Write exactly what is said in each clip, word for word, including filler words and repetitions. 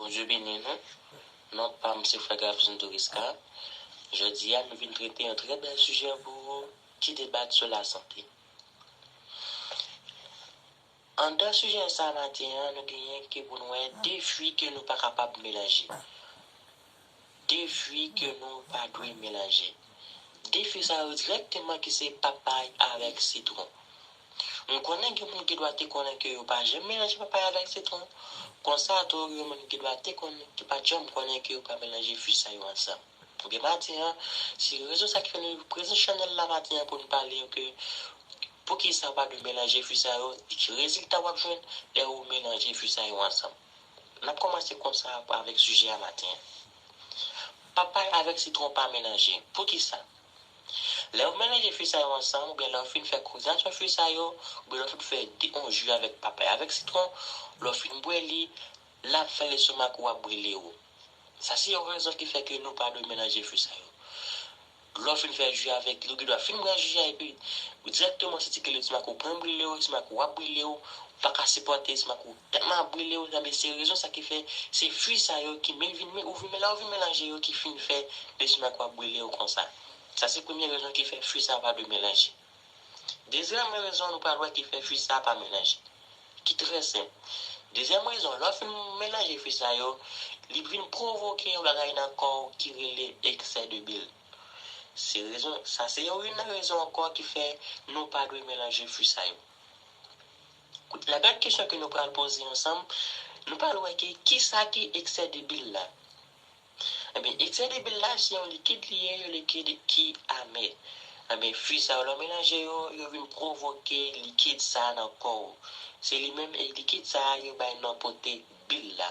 Bondye beni nou. Non pa m se frè Gavin Dorisca. Jodi a nou vin trete yon trè bèl sijè pou ou ki debat sou lasante. Anndan sijè sa maten an, nou genyen ke pou nou wè de fwi ke nou pa kapab melanje. De fwi ke nou pa dwe melanje. De fwi sa yo dirèkteman ki se papay avèk sitwon. M konnen gen moun ki dwa te konnen ke yo pa janm melanje papay avèk sitwon. Konsa tou, gen moun ki dwa te konnen, ki pa janm konnen ke yo pa melanje fwi sa yo ansanm. Ebyen maten an, se rezon sa ki fè nou prezan chanèl la maten an pou nou pale yo ke poukisa w pa dwe melanje fwi sa yo, e ki rezilta w ap jwenn lè ou melanje fwi sa yo ansanm. N ap kòmanse konsa avèk sijè a maten an. Papay avèk sitwon pa melanje. Poukisa? Lè w melanje fwi sa yo ansanm, oubyen lè w fin fè kombinasyon fwi sa yo, oubyen lè w fin fè de, yon ji avèk papay avèk sitwon, lè w fin bwè li, l ap fè lestomak ou ap brile w. Sa se yon rezon ki fè ke nou pa dwe melanje fwi sa yo. Lè w fin fè ji avèk li, ou gen dwa fin bwè ji a epi dirèkteman w santi ke lestomak ou pran brile w, lestomak ou ap brile w, ou pa ka sipòte, lestomak ou tèlman ap brile w, ebyen se rezon sa ki fè se fwi sa yo ki men vin men ou vin men lè ou vin melanje yo ki fin fè lestomak ou ap brile w konsa. Sa se premye rezon ki fè fwi sa pa dwe melanje. Dezyèm rezon nou pral wè ki fè fwi sa pa melanje, ki trè senp. Dezyèm rezon, lè w fin melanje fwi sa yo, li vin pwovoke yon bagay nan kò w ki rele eksè de bil. Se rezon, sa se yon, youn nan rezon ankò ki fè nou pa dwe melanje fwi sa yo. Kout, la bèl kesyon ke nou pral poze ansanm, nou pral wè ke kisa ki eksè de bil la. Ebyen, eksè de bil la, se yon likid li ye, yon likid ki amè. Ebyen, fwi sa yo, lè w melanje yo, yo vin pwovoke likid sa a nan kò w. Se li menm, e likid sa a, yo bay non pote bil la.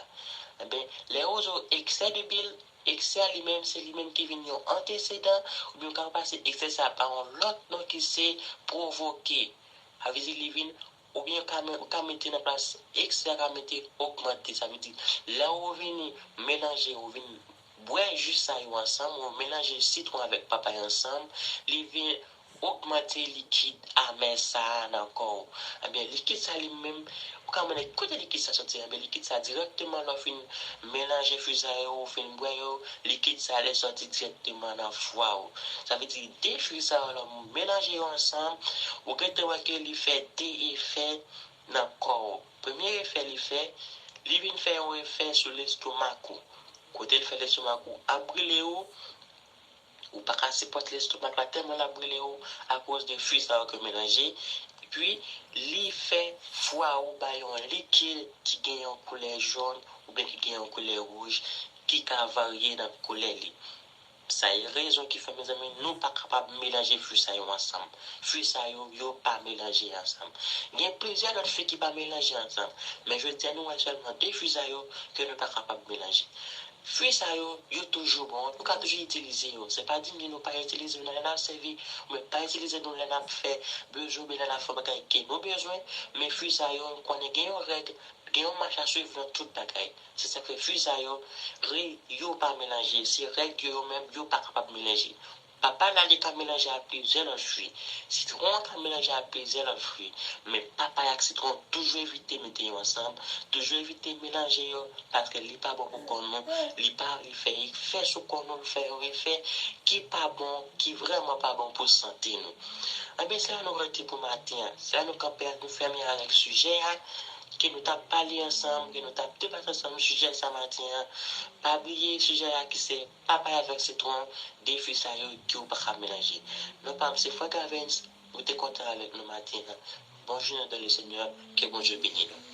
Ebyen, lè yo di w eksè de bil, eksè a li menm, se li menm ki vin yon antesedan, oubyen w ka pase eksè sa a pa yon lòt non ki se pwovoke. Sa vle di li vin, oubyen ka, ka mete nan plas eksè a, ka mete ogmante. Sa vle di, lè ou vini melanje, ou vin bwè ji sa yo ansanm, ou melanje sitwon avèk papay ansanm, li vin ogmante likid amè sa a nan kò w. Ebyen, likid sa li menm, ou ka mande kote likid sa soti. Ebyen, likid sa dirèkteman lè w fin melanje fwi sa yo, ou fin bwè yo, likid sa li soti dirèkteman nan fwa w. Sa vle di, de fwi sa yo, lè w melanje yo ansanm, ou gentan wè ke li fè de efè nan kò w. Premye efè li fè, li vin fè yon efè sou lestomak ou. Kote l fè lestomak ou ap brile ou, ou pa ka sipòte lestomak la tèlman l ap brile ou akoz de fwi sa yo ke w melanje. Epi, li fè fwa ou bay yon likid ki gen yon koulè jòn oubyen ki gen yon koulè wouj ki ka varye nan koulè li. Sa e rezon ki fè, mezanmi, nou pa kapab melanje fwi sa yo ansanm. Fwi sa yo, yo pa melanje ansanm. Gen plizyè lòt fwi ki pa melanje ansanm, men jodi a nou wè sèlman de fwi sa yo ke nou pa kapab melanje. Fwi sa yo, yo toujou bon, nou ka toujou itilize yo. Se pa di m di nou pa itilize yo nan lè n ap sèvi, oubyen pa itilize nou lè n ap fè bezwen, oubyen lè n ap fè bagay ke nou bezwen, men fwi sa yo, nou konnen gen yon règ, gen yon mach a swiv nan tout bagay. Se sa k fè fwi sa yo, re, yo pa melanje. Se règ yo, yo menm, yo pa kapab melanje. Papay la, li ka melanje ak plizyè lòt fwi. Sitwon an ka melanje ak plizyè lòt fwi. Men papay ak sitwon, toujou evite mete yo ansanm. Toujou evite melanje yo, paske li pa bon pou kò nou. Li pa, li fè efè sou kò nou, li fè yon efè ki pa bon, ki vrèman pa bon pou sante nou. Ebyen, se la nou rete pou maten an. Se la nou kanpe a, nou fèmen avèk sijè a, ke nou t ap pale ansanm, ke nou t ap debate ansanm sijè sa maten an. Pa bliye sijè a ki se papay avèk sitwon, de fwi sa yo ke w pa ka melanje. Non pa m se Frank Avens, nou te kontan avèk nou maten an. Bon jounen dans le Seigneur, ke Bondye beni nou.